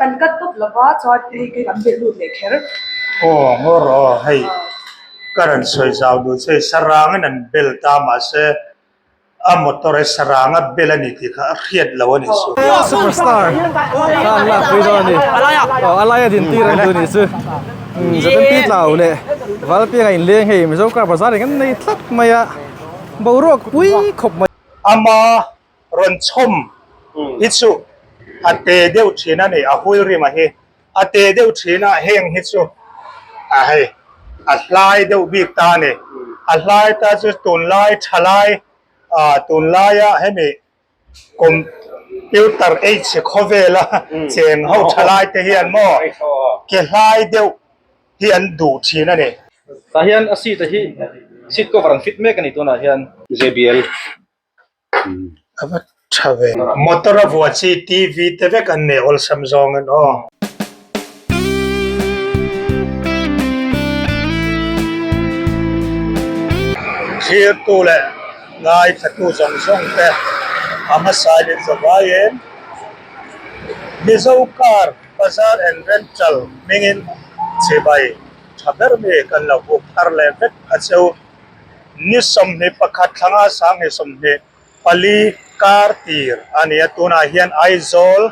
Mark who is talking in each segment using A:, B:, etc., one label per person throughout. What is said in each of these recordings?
A: Kan cut tawp lova chuan hei khi kan belh lut leh kher.
B: Aw ngawr aw hei ka rawn sawi zau duh che sarangin an bel ta mahse a motor hi saranga bel a ni tih kha a hriat lo a ni chu.
C: Superstar kha an lak pui dawn a ni aw a laia din tir an duh nih chu ZMP tlau leh Valpianga inleng hei Mizo car bazar in an nei tlat mai a boruak pui khawp mai.
B: Ama rawn chhawm hi chu a te deuh thin a ni a hui rima hi a te deuh thin a heng hi chu a hei a hlai deuh bik ta a ni a hlai ta chu tunlai thalai ah tunlaia hemi computer age khawvela cheng ho thalai te hian maw ke hlai deuh hi an duh thin a ni.
C: Tah hian a seat a hi seat cover an fit mek a ni tunah hian.
D: JBL.
B: A va tha ve. Motor a vuah chi TV te vek an nei awlsam zawng in aw. Thirtu leh ngaithatu zawng zawng te a hmasa in zavai em. Mizo car bazar and rental hmingin chibai tha ber mi kan lo buk thar leh vek a cheu. Ni 21 thlanga 24 kar tir a ni a, tunah hian Aizawl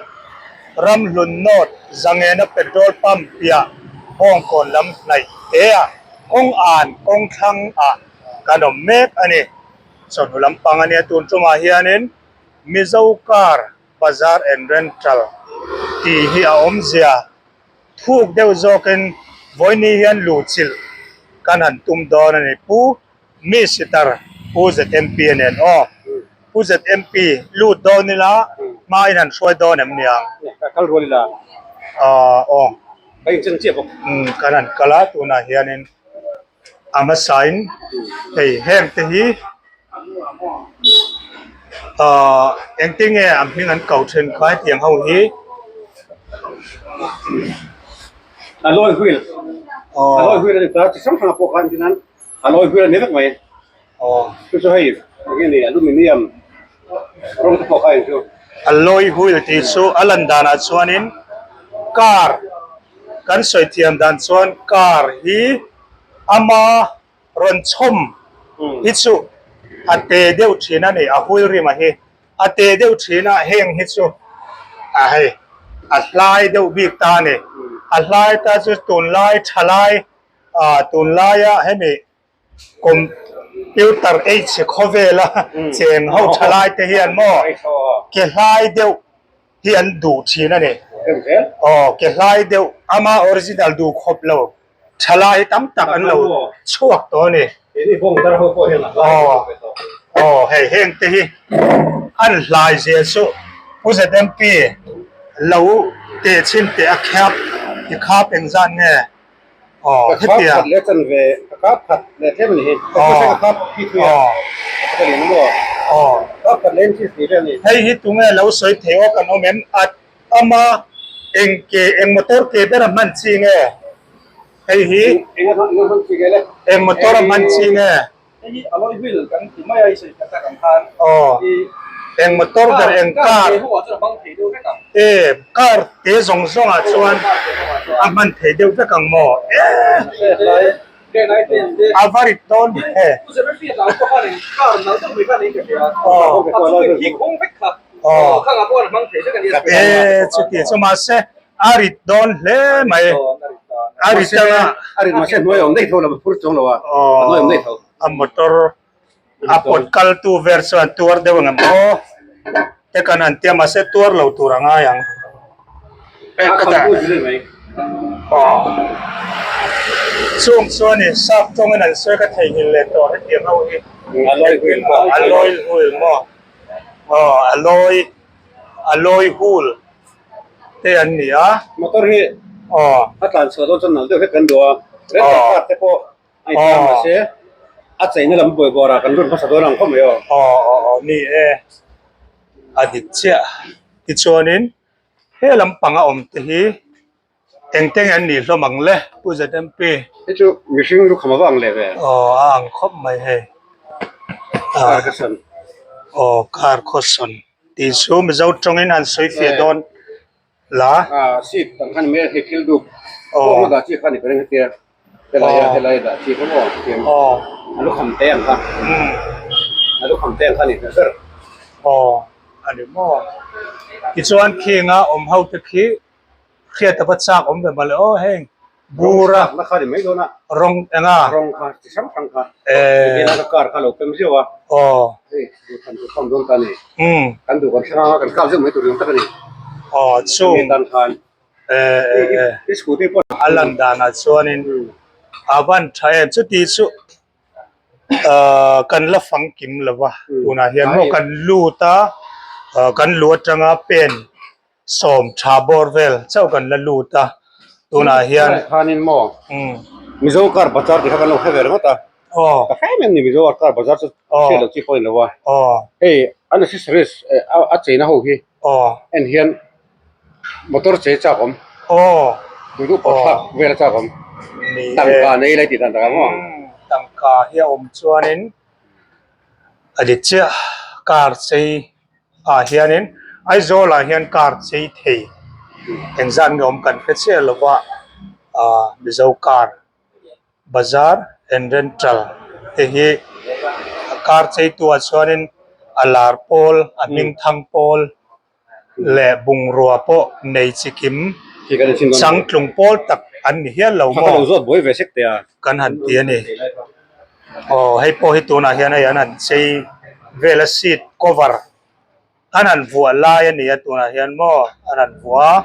B: Ramhlun North Zangena petrol pump piah Hawngkawn lam hnaih te ah kawng an kawng thlang ah kan awm mek a ni. Chawhnu lampang a nia tun tumah hianin Mizo Car Bazar and Rental tih hi a awmzia Thuk deuh zawkin vawiini hian luhchilh kan han tum dawn a ni. Pu Mister Pu ZMP a nen aw. Pu ZMP lut dawn ila hma in han hruai dawn em niang?
D: Ka kal rual ila.
B: Aw.
D: Ka inchen chiah bawk.
B: Kan han kal a tunah hianin. A hmasain hei heng te hi ahh engtin nge an hming an ko thin kha hetiang ho hi
D: Alloy wheel alloy wheel a ni ta chi hrang hrang pawh khan tin an alloy wheel a ni vek mai
B: aw
D: chu chu hei eng nge ni aluminium rawng te pawh kha in chu
B: Alloy wheel tih chu a lan danah chuanin car Kan sawi thiam dan chuan car hi ama rawn chhawm hi chu a te deuh thin a ni, a hui rima hi a te deuh thin a, heng hi chu a hei a hlai deuh bik ta a ni, a hlai ta chu tunlai thalai ah tunlaia hemi computer age khawvela cheng ho thalai te hian maw ke hlai deuh hi an duh thin a ni. Aw ke hlai deuh ama original duh khawp lo thalai hi tam tak an lo chhuak tawh a ni. Aw aw hei heng te hi an hlai zel chu Pu ZMP lo teh chhin teh a khap ti khap engzat nge? Aw
D: Ka khap
B: hetia
D: khat leh chan ve ka khap khat leh tlem a ni hi ka
B: Aw
D: ka khap khi thui a
B: aw
D: ka lian maw
B: aw
D: khap khat leh inches tih vel a ni.
B: Hei hi tunge lo sawi thei aw kan awm em a ama eng ke eng motor ke ber a hman chi nge hei hi
D: Eng eng a hman chi nge le
B: eng motor a hman chi nge.
C: Hei hi alloy wheel kan ti mai a i sawi tak tak ang khan
B: Aw
C: i
B: eng motor ber eng car
C: te ho ah chuan a hmang thei deuh vek ang.
B: E car te zawng zawng ah chuan a hman thei deuh vek ang maw e a va rit dawn ve. Aw aw e chuti chu mahse a rit dawn hle mai a rit anga
D: a rit mahse hnuai a awm daih tho lo a phur chuang lo a hnuai a awm daih tho.
B: A motor a pawt kal tu vel chuan tuar deuh ang em aw te kan han tia mahse tuar lo tur a ngai ang aw chung chuan in sap tawngin an sawi ka theihnghilh leh tawh hetiang ho hi alloy wheel maw aw alloy alloy wheel te an ni a
D: motor hi
B: aw
D: a tlan chhuah dawn chuan nal deuh hlek kan duh a rental car te pawh A inthlang mahse a cheina lam buai bawrah kan lut hmasa dawn ang khawp mai aw.
B: Aw aw aw ni e, a dik chiah. Tichuanin he lampanga awm te hi engte nge an nih hlawm ang le Pu ZMP?
D: Hei chu mihring lukham a va ang leh ve.
B: Aw a ang khawp mai hei.
D: Car ka san.
B: Aw car khawsawn tih chu Mizo tawngin han sawi fiah dawn la.
D: A seat ang khan mai a hei thil dup pawh a dah chi kha ni ka ring hetia helai a helai a dah chi kha maw tiang a lukham te ang kha a lukham te ang kha ni hmel ber.
B: Aw a ni maw tichuan khing a awm ho te khi Hriat a va chak awm ve mawle aw heng bur a.
D: Rawng thlakna kha ni mai dawn a.
B: Rawng eng a.
D: Rawng kha chi hrang hrang kha. Eee. Hei car kha lo pem zeuh a.
B: Aw.
D: Hei duhthlan tur kha awm dawn ta a ni. Umm. Kan duh kan thlang a kan kap zeuh mai tur ringawt tak a ni.
B: Aw chung.
D: Hemi tan khan.
B: Eee ee.
D: I scooty pawh.
B: A lan danah chuanin a van tha em chuti chu kan la fangkim lo va tunah hian maw kan lut a kan lu atanga pen Sawm tha bawr vel chauh kan la lut a, tunah hian.
D: Tunah khanin maw Mizo car bazar tih kha kan lo hre ve ringawt a, ka hre em em ni Mizo car bazar chu hriat loh chi pawh a ni lo a, hei an accessories a cheina ho hi en hian motor chei chak awm, duh duh pawh thlak vel a chak awm, tangka nei lai tih dan takah maw.
B: Tangka hi a awm chuanin a dik chiah car chei. ah hianin Aizawl ah hian car chei thei engzat nge awm kan hre chiah lo va ah Mizo car bazar and rental te hi car chei tu ah chuanin a lar pawl a hming thang pawl leh bungrua pawh nei chi kim changtlung pawl tak an ni hial lo maw kan han ti a ni. Aw hei pawh hi tunah hian hei an han chei vel a seat cover an han vuah lai a ni a tunah hian maw an han vuah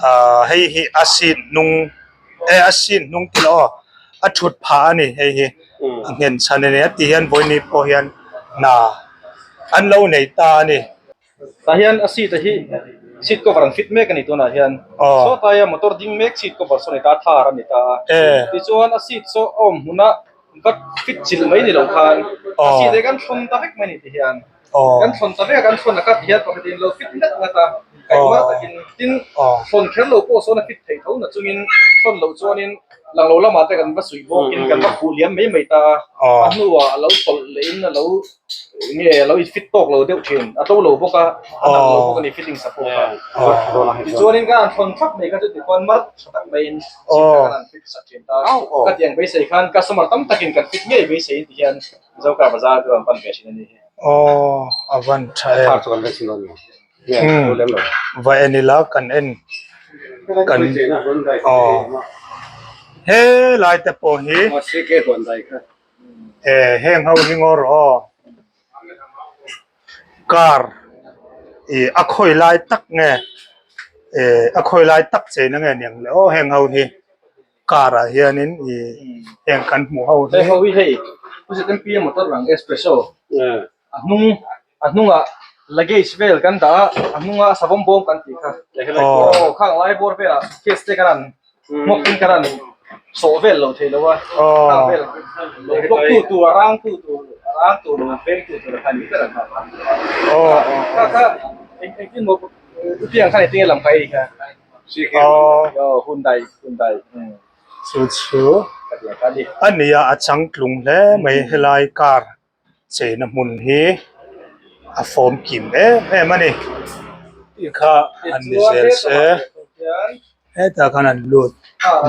B: a ahh hei hi a seat hnung eh a seat hnung tih loh aw a thut phah a ni hei hi a nghen chhan a ni a tih hian vawiin pawh hian hna an lo nei ta a ni.
C: Tah hian a seat a hi seat cover an fit mek a ni tunah hian sawtaia motor ding mek seat cover saw a ni ta a thar a ni ta a tichuan a seat saw a awm hmunah vat fit chilh mai ni lo khan a seat hi kan thlawn ta vek mai a ni ti hian kan thlawn ta vek a kan thlawn a ka ti hian pakhat in lo fit ngat ngat a kaihmar takin tin thlawn kher lo pawh sawn a fit thei tho na chungin thlawn loh chuanin lang lo lamah te kan va suih bawkin kan va khuh liam mai mai ta a a hnuah a lo tawlh lehin a lo Nge a lo in fit tawk lo deuh thin, a tlo lo bawk a, a nalh lo bawk a ni fitting sa pawh kha. Tichuanin ka han thawn thlap mai kha chu tichuan mar tha tak maiin seat kha kan han fit sak thin ta. Ka tiang beisei khan customer tam takin kan fit ngei beisei ti hian Mizo car bazar chu an pan ve thin a ni hi.
B: Aw a van tha em. Va en ila kan en kan aw helai te pawh hi. Eh heng ho hi ngaw rawh aw car ih a khawi lai tak nge eh a khawi lai tak chei na nge niang le aw heng ho hi car ah hianin ih heng kan hmuh ho hi.
C: Heng ho hi hei ZMP motor ang espresso a hnung a hnungah luggage vel kan dah a a hnunga savawm bawm kan tih kha aw khang lai bawr velah case te kan han hmawk in kan han sawh vel lo thei lo a khang vel lo block tu tur a rang tu tur a rang tur lo veng tu tur kha ni ber ang kha kha kha eng engtin maw chutiang khan engtin nge lam kha ei kha aw Hyundai Hyundai
B: Chu chu a nia a changtlung hle mai helai car Cheina hmun hi a fawm kim em em a ni tih kha an ni zel se hetah khan an lut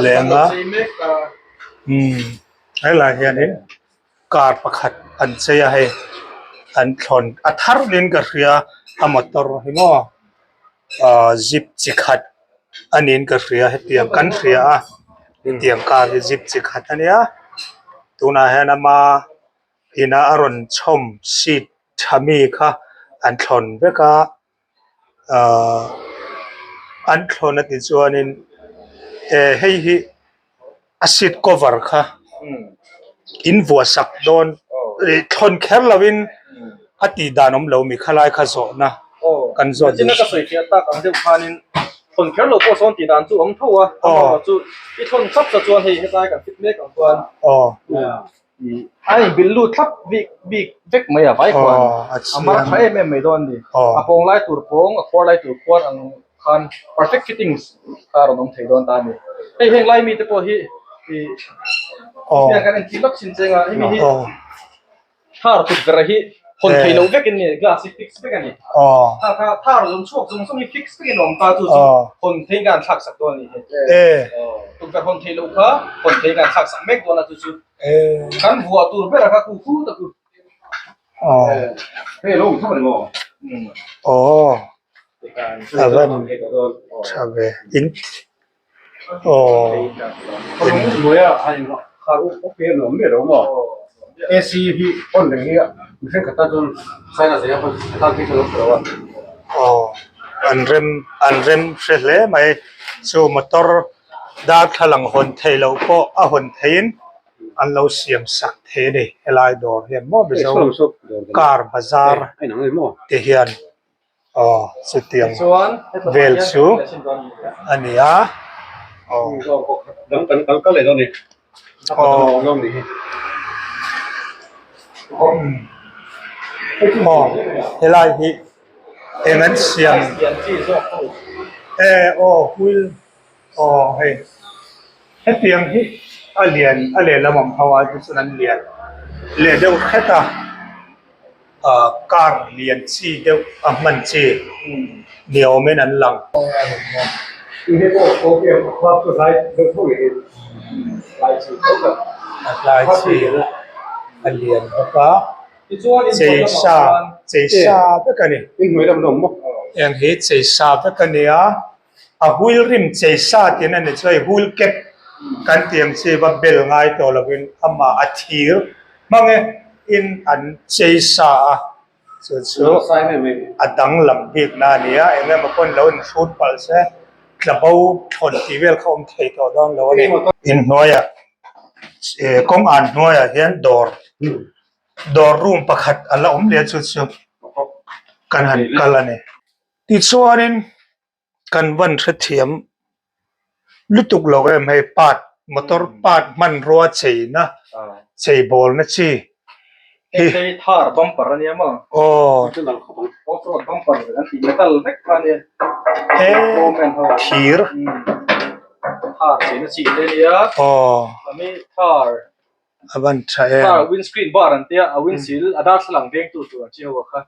B: leng a umm helai hianin car pakhat an chei a hei an thlawn a thar niin ka hria a motor hi maw ahh zip chi khat a niin ka hria hetiang kan hria a hetiang car hi zip chi khat a nia tunah hian ama ina a rawn chhawm seat tha mi kha an thlawn vek a ahh an thlawn a tih chuanin eh hei hi a seat cover kha in vuah sak dawn ih thlawn kher lovin a tih dan awm lo mi khalai kha zawhna kan zawt
C: duh. Ka sawi fiah tak ang deuh khanin thlawn kher lo pawh sawn tih dan chu awm tho a amaherawh chu i thlawn thlap sa chuan hei hetlai kan fit mek ang chuan A inbilh lut thlap bik bik vek mai a vai khuan a mar tha em em mai dawn a ni. A pawng lai tur pawng a khuar lai tur khuar ang khan perfect fittings kha a rawn awm thei dawn ta a ni. Hei heng lai mite pawh hi ih hian kan entir lawk chin cheng a hemi hi thar tukverh hi. Hawn thei lo vek in ni glass hi fix vek a ni. Tha kha thar zawng chhuak zawng zawng hi fix vek in a awm ta chu chu hawn thei in an thlak sak dawn a ni hi. Tukverh hawn thei lo kha hawn thei in an thlak sak mek dawn a chu chu kan vuah tur ber a kha khu khu ta chu.
D: Hei lo awm thlap a ni maw?
B: Aw a van tha ve in Aw.
D: AC hi on reng hi mihring khat tan chuan sign a zei a tan phei chuan a lo a.
B: Aw an rem an rem hre hle mai chu motor darthlalang hawn theih loh pawh a hawn theihin an lo siam sak thei a ni helai dawr hian maw Mizo car bazar te hian. Aw chutiang vel chu a ni a aw. Aw helai hi eng an siam e aw wheel aw hei hetiang hi a lian a lehlam ang ho ah te chuan an lian leh deuh hret a. Ah car lian chi deuh a hman chi ni awmin an lang. A hlai chi a lian bawk a, chei sa chei sa vek a ni. Heng hi chei sa vek a ni a, a wheel rim chei sa tihna a ni chu hei wheel cap kan tih ang chi va bel ngai tawh lovin amah a thir hmang e in an chei sa a chu chu a danglam bikna a ni a eng emaw pawn lo inhrut palh se tla bo thlawn tih vel kha awm thei tawh dawn lo a ni. Inhnuaiah eh kawng an hnuaiah hian dawr dawr room pakhat a la awm leh a chu chu kan han kal a ni. Tichuanin kan van hrethiam lutuk lo em hei part motor part hmanrua cheina chei bawlna chi hi.
C: Hei thar bumper a nia maw?
B: Aw.
C: Off road bumper an tih metal vek kha a nia.
B: He thir.
C: Thar cheina chi te a nia.
B: Aw.
C: Ami thar.
B: A van tha em.
C: Thar windscreen bar an tia a windshield a darthlalang vengtu tur ang chi ho kha.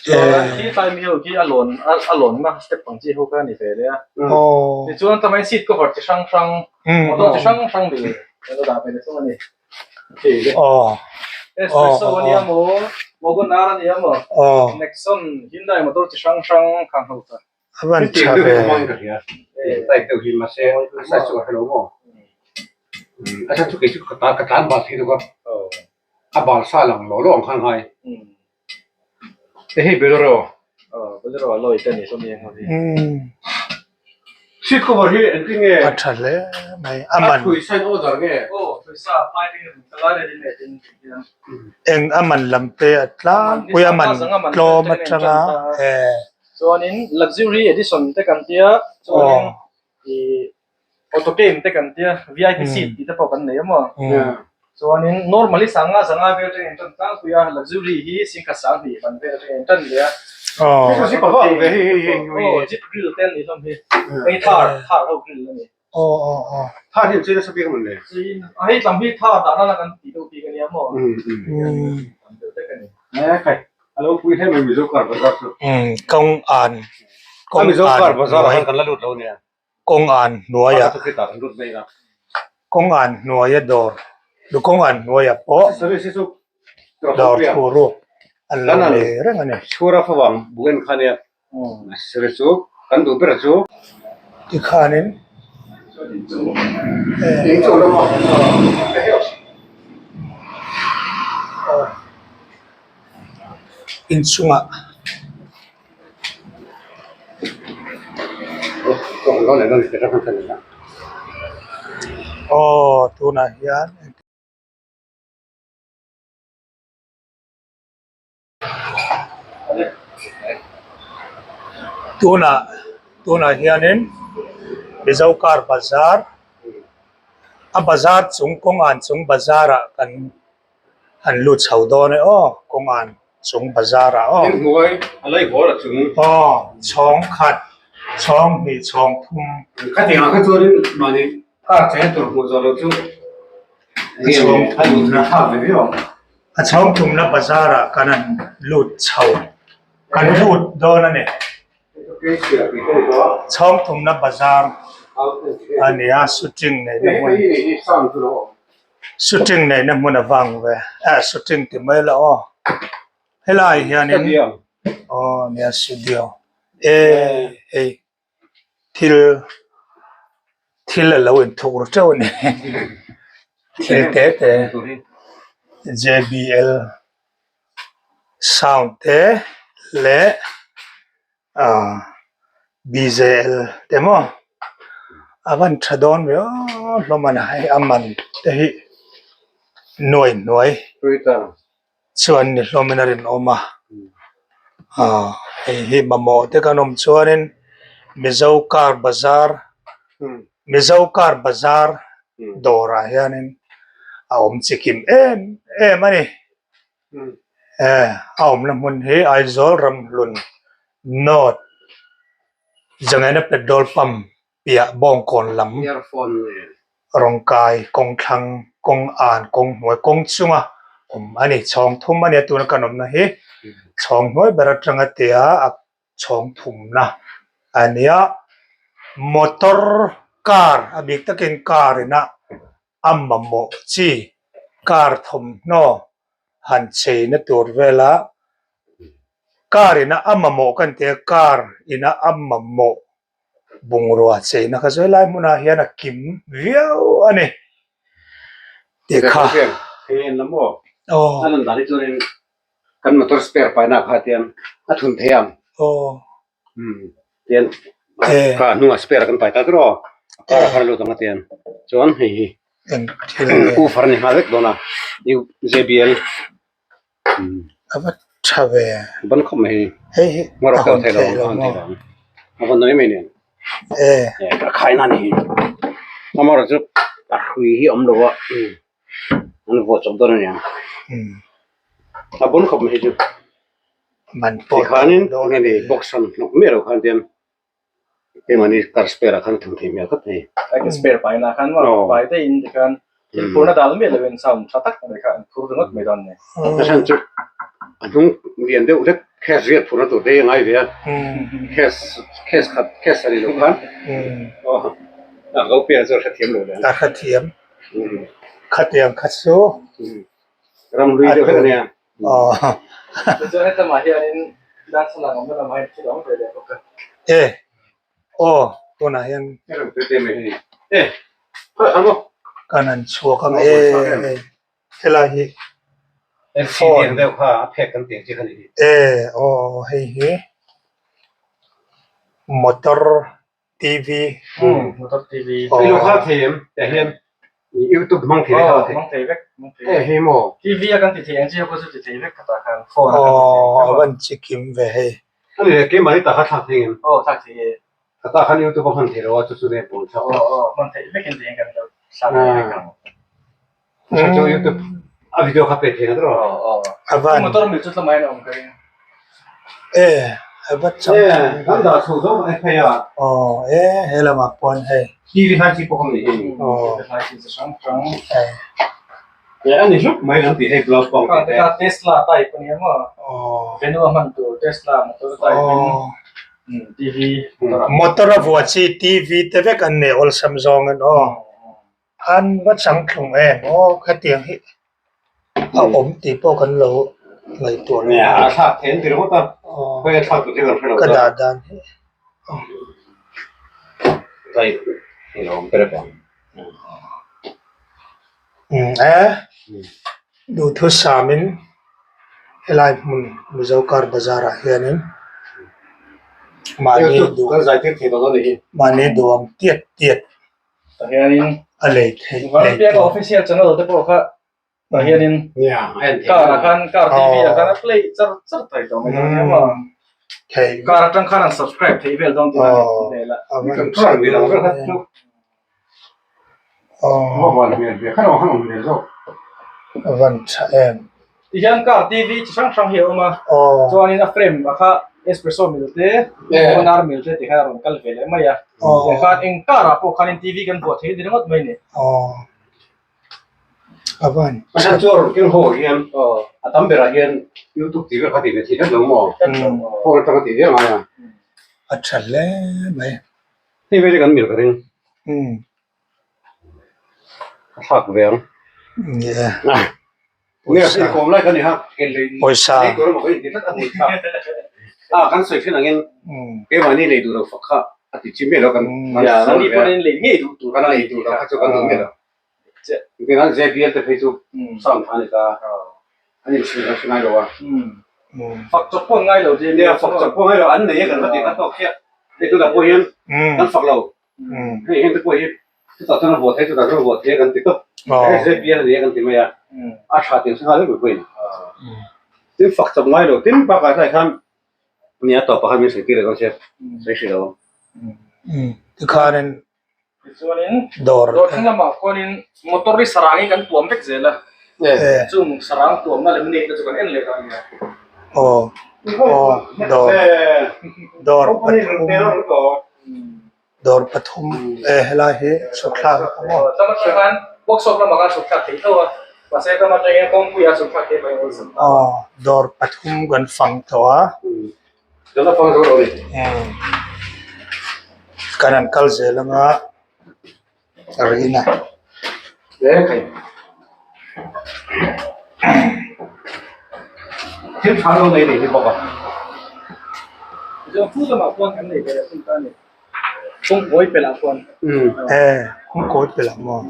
C: Chuan khi tlai mi ho khi a lawn a lawnna step ang chi ho kha a ni ve leh a. Tichuan tlamain seat cover chi hrang hrang motor chi hrang hrang vel an lo dah ve leh thung a ni. Espresso a nia maw, Wagon R a nia maw, Nexon, Hyundai motor chi hrang hrang khang ho kha.
B: A van tha ve.
D: A bal sa lang lo lo ang khan ngai. Hei Bolero.
C: Bolero a lawi te ni sawmi ang ho hi.
D: Seat cover hi engtin nge?
B: A tha hle mai a man.
D: A thui sa in order nge?
C: Aw thui sa apply te hian ka lai ready made in tih hian.
B: Eng a man lam te a tlangpui a man tlawm atanga e.
C: Chuanin luxury edition te kan tia chuanin ih auto game te kan tia vip seat tih te pawh kan nei a maw chuanin normally sanga zanga vel atangin an tan tlangpui a luxury hi singkhat sang hnih man vel atangin an tan leh a aw jeep grill te an nih hlawm hi hei thar thar ho grill a ni
D: Thar hi an chei nasa bik a mawn le
C: hei tlam hi thar dah nana kan tih deuh bik a nia maw tam deuh vek a ni
D: a lo pui hle mai Mizo car bazar chu
B: kawng an kawng
D: Mizo car bazar ah hian kan la lut lo nia
B: Kawng an hnuaia kawng an hnuaia dawr kawng an hnuaia pawh dawr thu ruk an lo nei reng a ni. Tikhanin inchungah. Aw tunah hian tunah tunah hianin Mizo car bazar a bazar chung kawng an chung bazar ah kan han lut chho dawn e aw kawng an. Chung bazar ah aw.
D: Hnuai a lei hawl a chung.
B: Aw chhawng khat, chhawng hnih, chhawng thum.
D: Khatiang ah kha chuanin mahni car chei tur hmuh zawh loh chu
B: chhawng thum
D: na thlak ve viau ang.
B: A chhawng thumna bazar ah kan han lut chho kan lut dawn a ni. Chhawng thumna bazar a ni a shooting neihna hmun shooting neihna hmun a vang ve eh shooting ti mai la aw helai hianin aw nia studio eh hei. Thil thil a lo inthuk ru teuh a ni thil te te J B L sound te leh ah B J L te maw a van tha dawn ve aw hlawm a ni hei a man te hi nuai hnuai. Chuan ni hlawmin a rinawm a, aaa hei hi mamawh te kan awm chuanin Mizo car bazar Mizo car bazar dawrah hianin a awm chikim em em a ni e a awmna hmun hi Aizawl Ramhlun North Zangena petrol pump piah bawngkawn lam rawngkai kawng thlang kawng an kawng hnuai kawng chunga awm a ni chhawng thum a nia tuna kan awmna hi chhawng hnuai ber atanga tia a chhawng thumna a nia motor car a bik takin car ina a mamawh chi car thawmhnaw han cheina tur vela car ina a mamawh kan tia car ina a mamawh. Bungrua cheina kha chu helai hmunah hian a kim viau a ni tih kha.
D: Hei en la maw? Aw. A lan dan hi chuanin kan motor spare paina kha tian a thun thei ang.
B: Aw.
D: Umm tian kha hnungah spare kan pai ta ber aw. A kar a har lut ang a tian chuan hei hi
B: eng thil nge?
D: Woofer a ni nghal vek dawn a JBL.
B: A va tha ve.
D: Ban khawp mai hi.
B: Hei hi a hawn theih lo maw?
D: A hawn mai mai nen.
B: E.
D: A khai na ni hi. Amaherawh chu a hrui hi a awm lo a an vuah chawp dawn a nia. A ban khawp mai hi chu.
B: Man pawh
D: Tikhanin enge ni box an hnawk miah lo khan tian Keimahni car spare ah khan thun thei hmel khawp mai.
C: Ka spare pai na khan maw pai te in tikhan thil phurna dal miah lo in sound tha tak mai kha an phur ringawt mai dawn ni.
D: A chhan chu a hnung lian deuh hlek cash riat phurna tur te hi a ngai ve a, cash cash khat cash a ni lo khan aw a lo pek chu a hrethiam lo leh ang.
B: A hrethiam khatiang kha chu
D: ramhlui deuh hlek a nia.
B: Aw.
C: Tichuan hetlama hianin darthlalang awmna lamah hian thil a awm ve leh bawk a.
B: E. Aw, tunah hian. Kan han chhuak ang e hei helai hi phone e aw hei hi motor TV
C: motor TV
D: i lo khar thei em tah hian youtube hmang thei vek a
C: hmang thei vek hmang thei
D: e hei maw
C: TV a kan ti thei ang chi ho pawh chu ti thei vek khatah khan phone a kan ti thei
B: aw a van chi kim ve hei
D: ani le keimah hi tah kha thlak thei em
C: aw thlak thei e
D: ka tah khan youtube a hman thei lo a chu chu nge pawn thlak
C: aw aw hman theih vek in tiang kan lo thlak thei vek ang
D: chu youtube a video kha pe thei na tawh
C: aw aw
B: a van
C: motor mil chu tlama in a awm ka ring
B: e a va chang
D: e kan dah chho zawk mai phei a
B: aw e he lamah pawn hei
D: TV hlai chi pawh ka nei hei
B: aw
C: hlai chi chi hrang hrang
B: e
D: e ani hlup mai kan ti hei blouse pawh
C: ka te Tesla type ania maw
B: aw
C: venue a hman tur Tesla motor type in TV
B: motor a vuah chi TV te vek an nei awlsam zawng in aw An va changtlung em aw khatiang hi a awm tih pawh kan lo ngaihtuah lo.
D: A thlak thei an ti ringawt a, khawi a thlak tur hi kan hre lo
B: Ka dah dan hi.
D: Zai i lo awm ber ang.
B: E duhthusam in helai hmun Mizo car bazar ah hianin mahni duh
D: Kan zai tir thei tawh dawn a ni hi.
B: Mahni duh ang tiat tiat
C: Tah hianin
B: a lei theih
C: lei theih official channel te pawh kha tah hianin car ah khan car TV ah khan a play char char thei tawh mai dawn nia maw
B: thei
C: car atang khan an subscribe theih vel dawn tih a ni vel a
B: a van tha em.
C: Ti hian car TV chi hrang hrang hi a awm a, chuanin a frame a kha espresso mil te, wanar mil te ti khan a rawn kal ve leh mai a, tiang khan eng car ah pawh khanin TV kan vuah thei ringawt mai a ni.
B: Avan.
D: A chhan chu a rawn keng ho hian a tam berah hian YouTube tih vel kha tih ve thei tlat lo maw? Phone atanga tih viau ngai a.
B: A tha hle mai.
D: Hei vel hi kan mil ka ring. A thlak ve ang.
B: Nia.
D: Pawisa.
B: Pawisa.
D: A kan sawi thin angin keimahni lei duh lo fak kha a ti chi miah lo kan sawi ve a.
C: Lei ngei duh tur
D: kan lei duh lo kha chu kan duh miah lo. Engtin JBL te phei chu sound kha a ni ta an inchhir kan hre ngai lo a.
C: Fak chawp pawh an ngai lo JBL.
D: Nia fak chawp pawh ngai lo an nei a kan va tih kha tawk chiah. Hei tunah pawh hian kan fak lo. Hei heng te pawh hi chutah chuan a vuah thei chutah chuan a vuah thei a kan ti tawp. Hei JBL a ni a kan ti mai a. A tha tih an hre nghal vek mai pawhin. Tin fak chawp ngai lo tin bakah tlai khan nia tawpah khan min sawi tir leh dawn sia sawi hrih lo ang.
B: Tikhanin
C: Tichuanin
B: dawr
C: dawr thleng lamah khuanin motor hi sarangin kan tuam vek zel a. Chung sarang tuamna leh minute te chu kan en leh ta a nia.
B: Aw aw dawr dawr pathum dawr pathum e helai hi chhuk thlak a awm a.
C: Tlam atang khan workshop lamah khan chhuk thlak thei tho a mahse tlam atangin kawngpuiah chhuk thlak thei mai awlsam ta.
B: Aw dawr pathum kan fang tawh a. Kan han kal zel anga rina.
D: Thil tha lo nei nei hi bawk a.
C: Chuan thu lamah khuan kan nei ve leh thung ta a ni. Kawngkawi pelh ah khuan.
B: E kawngkawi pelh ah maw?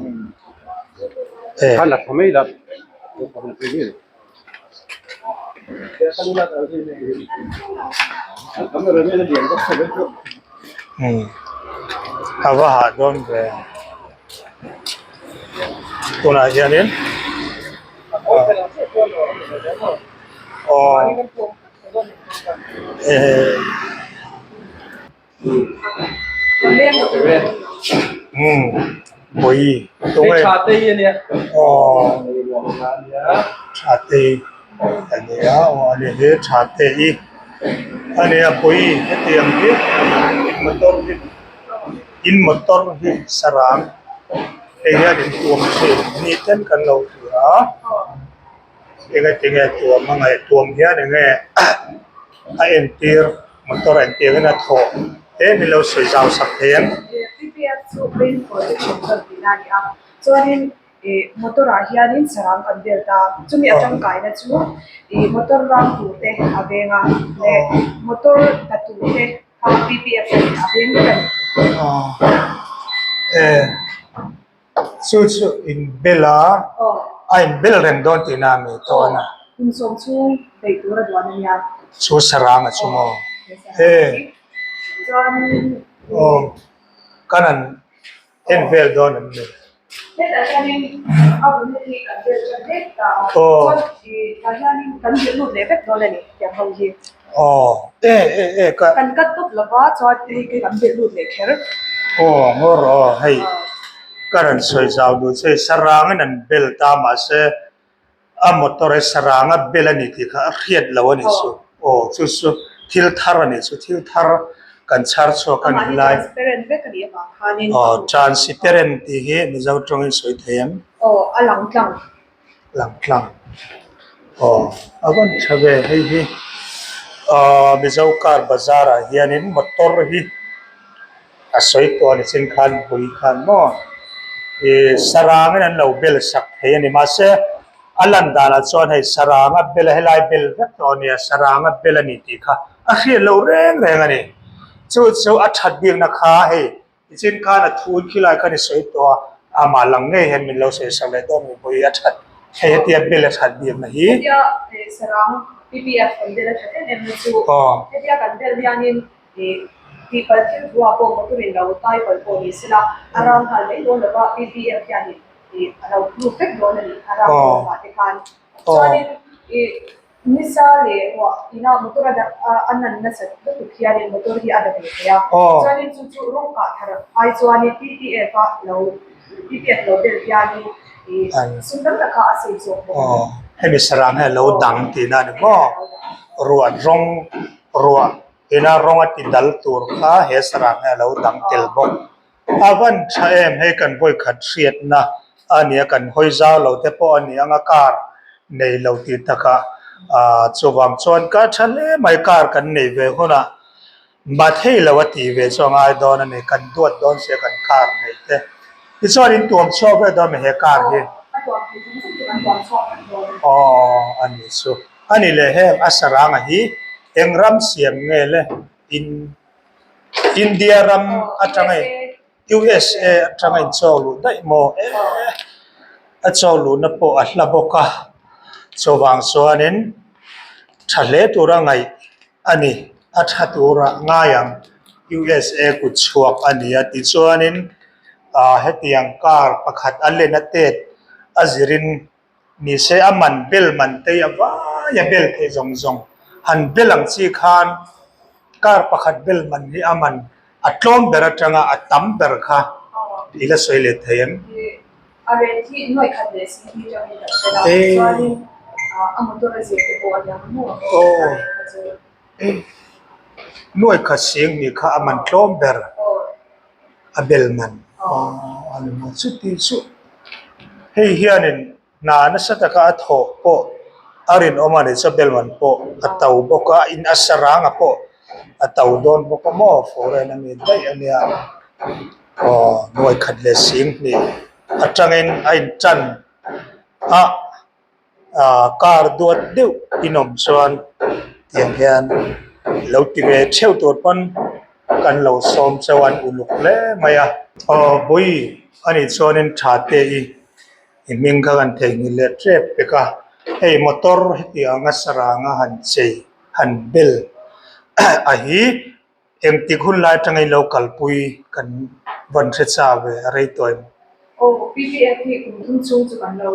B: E.
D: Khan la tha mai la.
B: A va hah dawn ve. Tunah hianin aw eh umm pawih tunge aw tha te a nia aw a ni hi tha te i a nia pawih hetiang hi motor hi in motor hi sarang hei hian in tuam thin ni ten kan lo ti a enge tinge tuam a ngaih tuam hian enge a entir. Motor engtiang in a thawh te min lo sawi zau sak thei ang.
A: PPF chu Rain Protection Fund tihna a ni a, chuanin ih motor ah hianin sarang kan vel ta, chumi a tangkaina chu ih motor rang tur te a veng a leh motor la tur te kha PPF hian a veng vek a ni.
B: Aw e chu chu in bel a a in bel reng dawn tihna a mi tawn a.
A: Kum sawm chhung beih tur a duan a nia.
B: Chu sarang a chu maw? E. Aw kan han en vel dawn an ni.
A: Hetah hianin a bunna hi kan vel tan mek ta a.
B: Aw.
A: Chuan tah hianin kan zir lut leh vek dawn a ni tiang ho hi.
B: Aw e e e ka.
A: Kan cut tawp lova chuan hei hi kan zir lut leh kher.
B: Aw ngawr aw hei ka rawn sawi zau duh che sarangin an bel ta mahse a motor hi saranga bel a ni tih kha a hriat lo a ni chu aw chu chu thil thar a ni chu thil thar kan chhar chhuak a ni lai aw transparent tih hi mizo tawngin sawi thei ang
A: aw a lang tlang
B: lang tlang aw a van tha ve hei hi aaa mizo car bazar ah hianin motor hi a sawi tawh a ni chin khan pui khan maw ih sarangin an lo bel sak thei a ni mahse a lan danah chuan hei saranga bel a helai bel vek tawh a nia saranga bel a ni tih kha a hriat loh reng reng a ni chu chu a that bikna kha hei tichin khan a thu khilai khan i sawi tawh a amah lang ngei hian min lo sawi sak leh dawn mi pawh hi a that hei hetia bel a that bikna hi.
A: Hetia sarang PPF kan bel a that em em na chu hetia kan bel hianin Ih, tihpalh thil thua pawh motor in lo tai palh pawh ni sela, a rang nghal mai dawn lova PPF hianin ih a lo proof vek dawn a ni, a rang dawn vah te khan. Chuanin ih nisa leh ruah ina motor a a nan nasat lutuk hianin motor hi a da ve thei a. Chuanin chu chu rawng kah thar ai chuanin PPF a lo PPF lo bel hianin ih sum tam tak kha a save zawk bawk a ni.
B: Hemi sarang hi a lo dang tihna a ni maw? Ruah rawng ruah Ina rawng a ti dal tur kha he sarang hi a lo dang tel bawk. A van tha em hei kan vawikhat hriatna a nia kan hawi zau lo te pawh a ni ang a car nei lo tih takah ah chuvang chuan ka tha hle mai car kan nei ve hunah mah thei lo a tih ve chu a ngai dawn a ni kan duat dawn sia kan car nei te tichuan in tuam chhuak vek dawn a he car hi aw a ni chu a ni leh heng a saranga hi eng ram siam nge le in India ram atanga USA atanga in chaw luh daih maw e a chaw luhna pawh a hla bawk a chuvang chuanin tha hle tura ngaih a ni a tha tura ngai ang USA kut chhuak a ni a tichuanin ah hetiang car pakhat a len a tet a zirin Ni se a man bel man tei a vai a bel thei zawng zawng. Han bel ang chi khan car pakhat bel man hi a man a tlawm ber atanga a tam ber kha i la sawi let thei em?
A: A rate hi nuaih khat leh si hi atangin kan hre la, chuanin a motor a zir te pawh a niang maw a rate kha chu.
B: Nuaih khat sing nih kha a man tlawm ber. A bel man a ni maw chuti chu hei hianin hna nasa taka a thawh pawh a rinawm a ni chuan bel man pawh a to bawk a in a saranga pawh a to dawn bawk a maw foreign a mi daih a nia aw nuai khat leh sing hnih atangin a intan a. ah car duat deuh in awm chuan tiang hian lo ti ve theuh tur pawn kan lo sawm chauh a an uluk hle mai a. Aw bawi a nih chuanin tha te i i hming kha kan theihnghilh leh tep pek a hei motor hetiang a saranga han chei han bel a hi. Engtik hun lai atanga in lo kalpui kan vawn hre cha ve a rei tawh em?
A: Aw, PPF hi kum thum chhung chu kan lo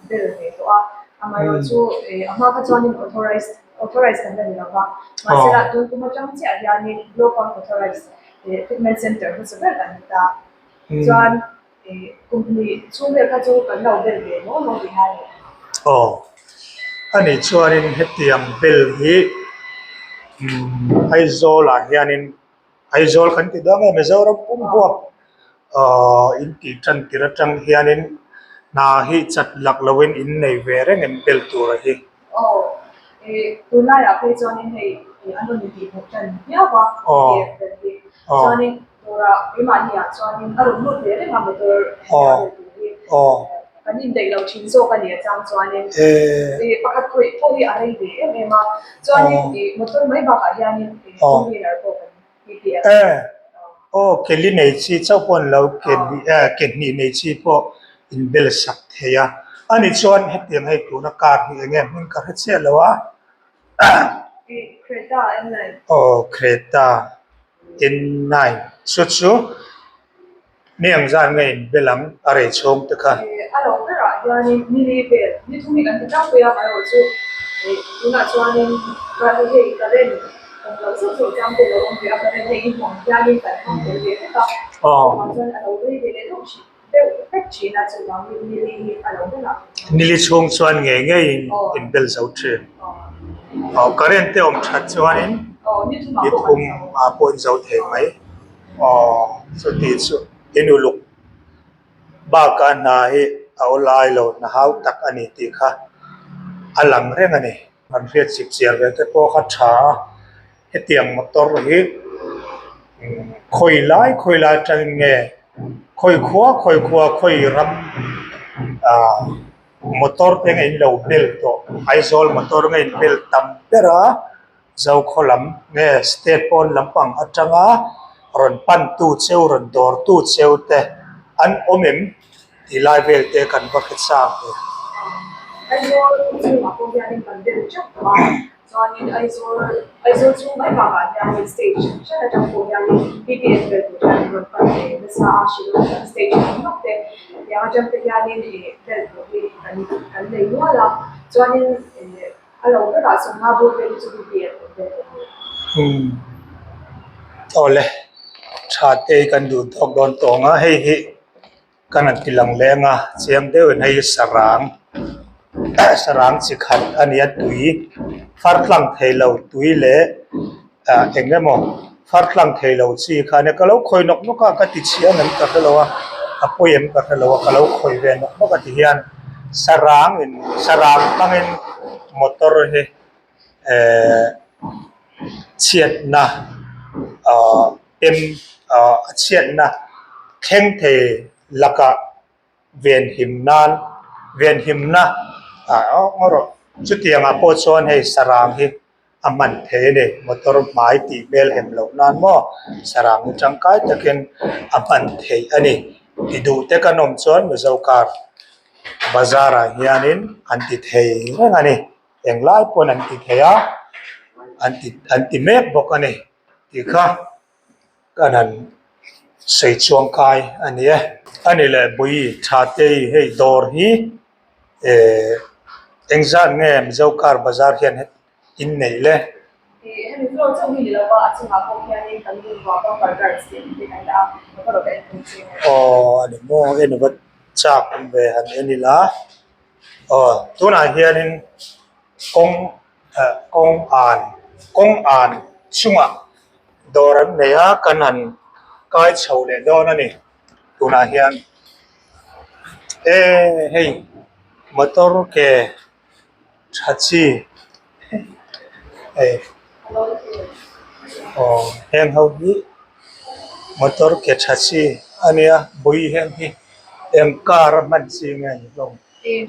A: bel ve tawh a, amaherawhchu a hma kha chuanin authorized authorized kan la ni lo va, mahsela tun kum atang chiah hianin Global Authorized Fitment Center hmasa ber kan ni ta. Chuan Kum hnih chhung vel kha chu kan lo bel ve maw maw tih a ni.
B: Aw, a nih chuanin hetiang bel hi Aizawl-ah hianin Aizawl kan ti dawn nge Mizoram pum huap in tih tan tir atang hianin hna hi chat lak loin in nei ve reng em bel tura hi.
A: Aw, tunlaiah phei chuanin hei an rawn intih hmuh tan viau a, bel hi. Chuanin dawrah keimahniah chuanin a rawn lut ve reng a motor hetiang vel tur hi. Kan indaih lo thin zawk a ni a chang chuanin pakhat khawih pawh hi a rei ve em em a. Chuanin motor mai bakah hianin two wheeler pawh kan PPF.
B: Aw, keli nei chi chauh pawh an lo ke hnih nei chi pawh inbel sak thei a. Ani chuan hetiang hei tuna car hi eng nge hming ka hre chiah lo a.
A: Creta N9.
B: Aw, Creta N9 chu chu mi ang zan nge in bel ang a rei chhung te kha.
A: A lo berah hianin ni li vel ni thum hi kan ti tlangpui a, amaherawh chu tunah chuanin hei current awm loh zeuh zeuh chang te a lo awm ve a, current hei i hmuh ang hianin kan hmang tel ve vek a, chuvang chuan a lo rei ve leh deuh thin.
B: Nili chhung chuan ngei ngeiin in bel zo thin. Aw current te awm that chuanin ni thum ah pawh in zo thei mai. Aw chuti chu in uluk bakah hna hi a aw lai lo hna hau tak a ni tih kha a lang reng a ni. Kan hriat chip chiar ve te pawh kha tha a, hetiang motor hi khawi lai khawi lai atangin nge khawi khua khawi khua khawi ram ah motor te nge in lo bel tawh Aizawl motor nge in bel tam ber a Zokhaw lam nge state pawn lampang atanga rawn pan tu cheu rawn dawr tu cheu te an awm em? Tih lai vel te kan va hre chak ve.
A: Aizawl chhungah pawh hianin kan bel teuh tawh a, chuanin Aizawl Aizawl chhung mai bakah hianin stage hran hran atang pawh hianin PPF bel tur hian an rawn pan ve nasa a, Shillong atang stage hran hlawk te tiang atang te hianin ih bel tur hi kan kan nei nual a, chuanin ih a lo berah sawmnga bur vel hi chu PPF kan bel tawh a ni.
B: Umm awle tha te hi kan duh tawk dawn tawh ang a hei hi. Kan han ti lang leng a, chiang deuhin hei hi sarang sarang chi khat a ni a tui far tlang thei lo tui leh ah eng emaw far tlang thei lo chi kha a nia ka lo khawi nawk nawk a ka ti chhiah ang em ka hre lo a. A pawi em ka hre lo a, ka lo khawih ve nawk nawk a ti hian sarang in sarang hmangin motor hi eh chhiatna ah pem ah a chhiatna thleng thei lakah venhim nan venhimna ah erawh chutiang ah pawh chuan hei sarang hi a hman thei a ni motor hmai tih hmel hem loh nan maw sarang hi tangkai takin a hman theih a ni ti duh te kan awm chuan Mizo car bazar ah hianin an ti thei reng a ni englai pawn an ti thei a an ti an ti mek bawk a ni tih kha kan han sawi chuang kai a ni e. A ni leh Bui tha te hei dawr hi eh engzat nge Mizo car bazar hian in neih le?
A: Hemi floor chauh hi ni lova a chungah pawh hianin kan bungrua bumper guards tih ang te kan dah a, ka va rawh ka en thung che.
B: Aw a ni maw en va chak awm ve han en ila aw tunah hianin kawng eh kawng an kawng an chungah dawr an nei a kan han kai chho leh dawn a ni tunah hian e hei motor ke tha chi hei aw heng ho hi motor ke tha chi a nia bui heng hi eng car a hman chi nge ni hlawm.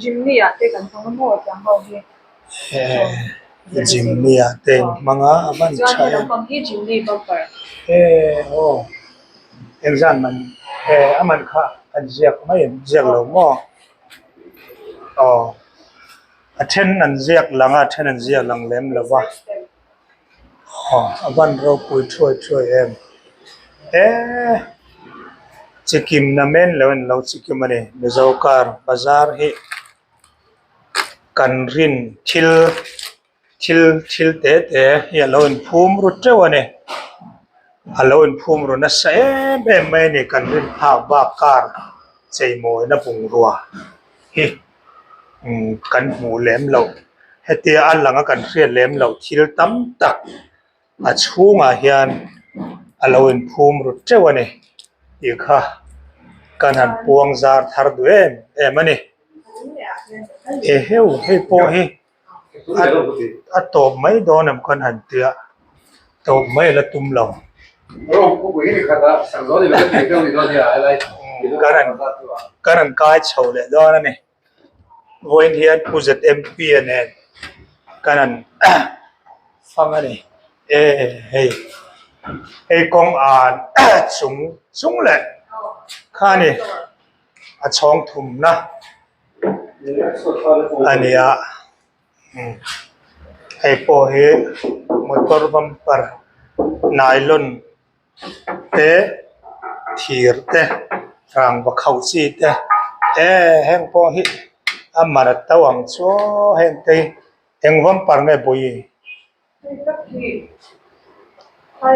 A: Jimny ah te kan hmang a maw tiang ho hi.
B: Jimny ah te in hmang a a van tha em.
A: Chuan naupang hi Jimny bumper.
B: E aw engzan man e a man kha an ziak mai em ziak lo maw aw a then an ziak lang a a then an ziak lang lem lo va aw a van ropui thuai thuai em e chikim na men lo in lo chikim a ni Mizo car bazar hi. Kan rin thil thil thil te te hi a lo inphum ru teuh a ni a lo inphum ru nasa em em mai a ni kan rin phak bak car cheimawina bungrua hi umm kan hmuh lem loh hetia a lang a kan hriat lem loh thil tam tak a chhungah hian a lo inphum ru teuh a ni tih kha kan han puang zar thar duh em em a ni. Eheu hei pawh hi a tawp mai dawn em khan han tia tawp mai la tum lo. Kan han kai chho leh dawn a ni. Vawiin hian Pu ZMP a nen kan han fang a ni. E hei hei kawng an chung chung leh kha a ni. A chhawng thumna a ni a hei pawh hi motor bumper nylon te thir te rangva khauh chi te eh heng pawh hi a mar to ang chu heng te hi eng bumper nge pawh hi. Aw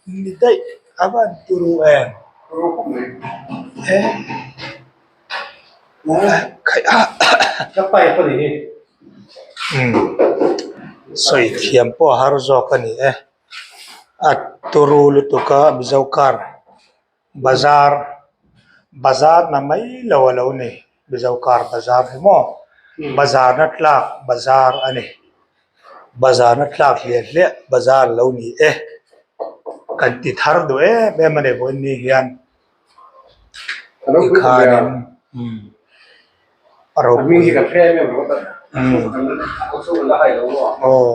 B: ni daih a van turu em sawi thiam pawh a har zawk a ni e a turu lutuk a Mizo car Bazar bazar na mai lo a lo ni Mizo car bazar hi maw bazar na tlak bazar a ni bazar na tlak hliah hliah bazar a lo ni e kan ti thar duh em em a ni vawiin ni hian tikhanin umm a ropui aw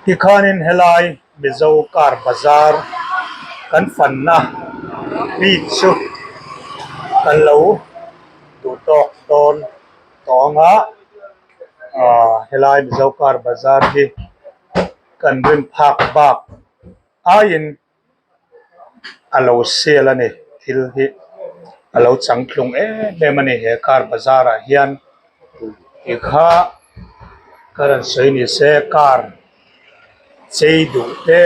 B: tikhanin helai Mizo car bazar kan fanna bik chu kan lo duh tawk dawn tawh ang a ah helai Mizo car bazar hi kan rin phak bak aiin. A lo sel a ni thil hi a lo changtlung em em a ni he car bazar ah hian tikha ka rawn sawi ni se car chei duh te.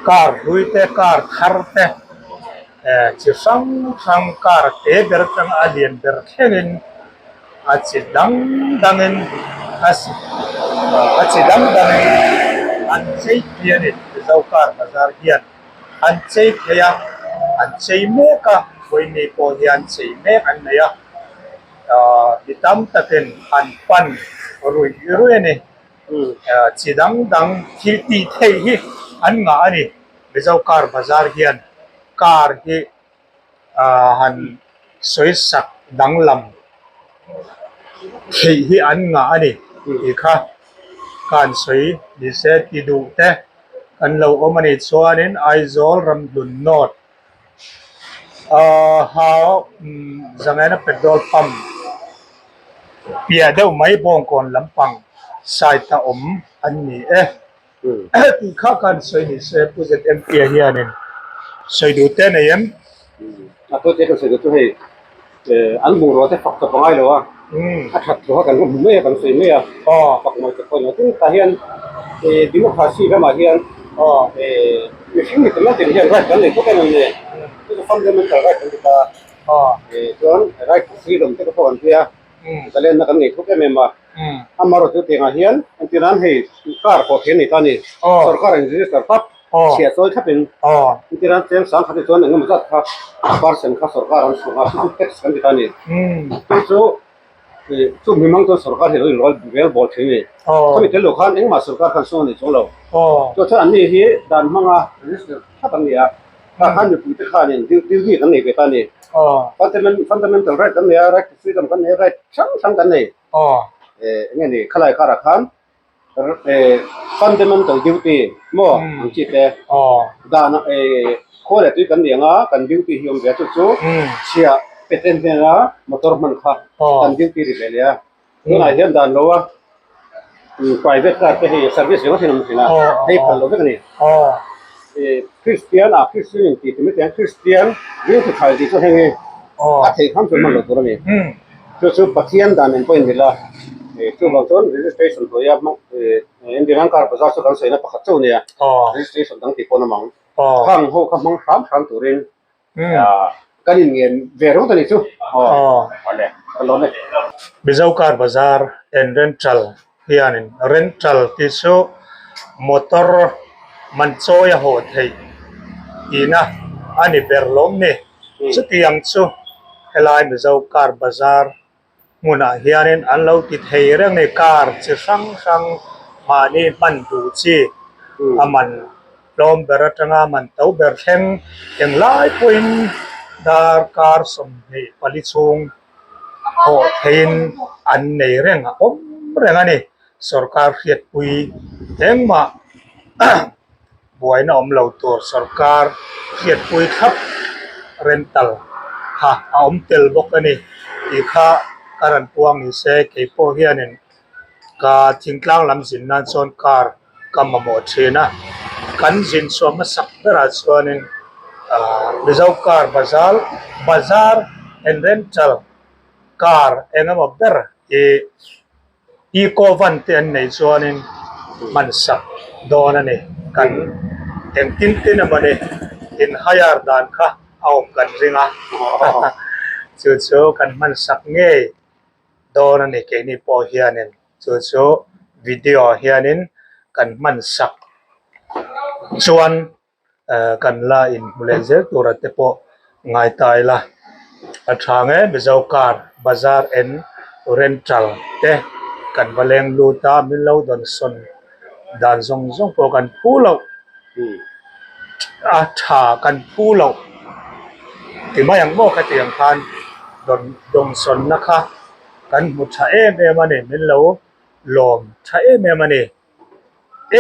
B: Car hlui te car thar te chi hrang hrang car te ber atanga a lian ber thlengin a chi dang dangin a a chi dang dangin an chei thei a ni Mizo car bazar hian an chei thei a an chei mek a vawiini pawh hian chei mek an nei a ahh mi tam takin an pan ruih ruih a ni. Chi dang dang thil tih theih hi an ngah a ni. Mizo car bazar hian car hi han sawi sak danglam theih hi an ngah a ni tih kha ka han sawi ni se ti duh te kan lo awm a nih chuanin Aizawl Ramhlun North Ahh Zangena petrol pump piah deuh mai Bawngkawn lampang side a awm an ni e. Tih kha khan sawi ni se Pu ZMP a hianin sawi duh te nei em?
D: A tawite kan sawi duh chu hei an bungrua te fak chawp a ngai lo a, a that thu kha kan hmu mai a, kan sawi mai a, fak mawi chawp pawh a ni lo. Tin tah hian democracy ramah hian mihring mi tam tak hian right kan nei thawk em em ni? Chu chu fundamental right kan ti ta a, chuan right to freedom te pawh kan ti a, zalenna kan nei thawk em em a. Amaherawhchu chu tiangah hian entir nan hei car pawh thei a nei ta a ni, sorkar in register thlap, chhiah chawi thlapin entir nan cheng sangkhat hi chuan engemaw zat kha percent kha sorkar an chhuah a, chu chu tax kan ti ta a ni. Chu chu chu mimang chuan sorkar hi a lo inrawl rel bawl thin a ni. Khami tel loh khan engmah sorkar khan sawn a nei chuang lo. Chuan chuan anni hi dan hmanga register thlap an ni a, tah khan mipuite khanin duty kan nei ve ta a ni. Fundamental right kan nei a, right to freedom kan nei a, right hrang hrang kan nei. Eng nge ni khalai karah khan fundamental duty maw ang chi te dan khaw leh tui kan ni ang a kan duty hi awm ve a chu chu chhiah pe ten hnena motor hman kha kan duty ri ve leh a tunah hian dan lo a private car te hei service ringawt hi an awm thin a hei phal lo vek a ni Christian a Christian in tih tih mai te Christian ringtu tha tih chu heng hi a theih hram chu hman loh tur a ni. Chu chu Pathian dan nen pawhin ni la, chuvang chuan registration hnuaia hmang Indian car bazar chu kan sawina pakhat chauh nia, registration dang tih pawh an awm ang. Khang ho kha hmang hram hram turin kan inngen ve ringawt a ni chu. Awle, ka lawm e.
B: Mizo car bazar and rental hianin rental tih chu motor man chawi a haw theih tihna a ni ber lawm ni. Chutiang chu helai Mizo car bazar hmunah hianin an lo ti thei reng ni car chi hrang hrang mahni hman duh chi a man tlawm ber atanga man to ber thleng englai pawhin darkar 24 chhung hawh theiin an nei reng a awm reng a ni sorkar hriatpui engmah. Buaina awm lo tur sorkar hriatpui thlap rental kha a awm tel bawk a ni tih kha ka rawn puang ni se kei pawh hianin ka thingtlang lam zin nan chuan car ka mamawh thin a kan zin chhuah hmasak berah chuanin ahh Mizo car bazar bazar and rental car eng emaw ber hi. Eco van te an neih chuanin hman sak dawn a ni. Kan engtin tin emaw ni in hire dan kha a awm kan ring a, chu chu kan hman sak ngei dawn a ni keini pawh hianin chu chu video ah hianin kan hman sak chuan. Kan la inhmu leh zel tura te pawh ngai ta ila a tha nge Mizo car bazar en rental te kan va leng lut a min lo dawn sawn dan zawng zawng pawh kan phu loh a tha kan phu loh ti mai ang maw khatiang khan dawn dawnsawnna kha kan hmu tha em em a ni min lo lawm tha em em a ni.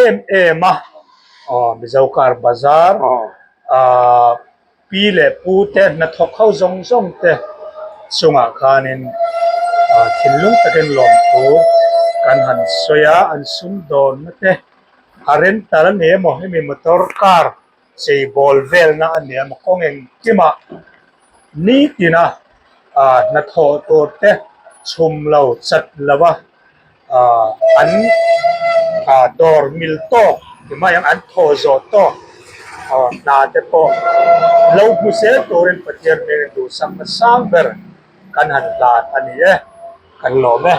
B: Em em a aw Mizo car bazar ah pi leh pu te hnathawk ho zawng zawng te chungah khanin ah thinlung takin lawmthu kan han sawi a an sumdawnna te a rental a ni emaw hemi motor car cheibawl velna a ni emaw kawng engkimah nitina ah hnathawh tur te chhum lo chat lo a. ah an ah dawr mil tawk ti mai ang an thaw zawh tawk. Hna te pawh lo hmu zel turin Pathian hmingin duhsakna sang ber kan han hlan a ni e, kan lawm e.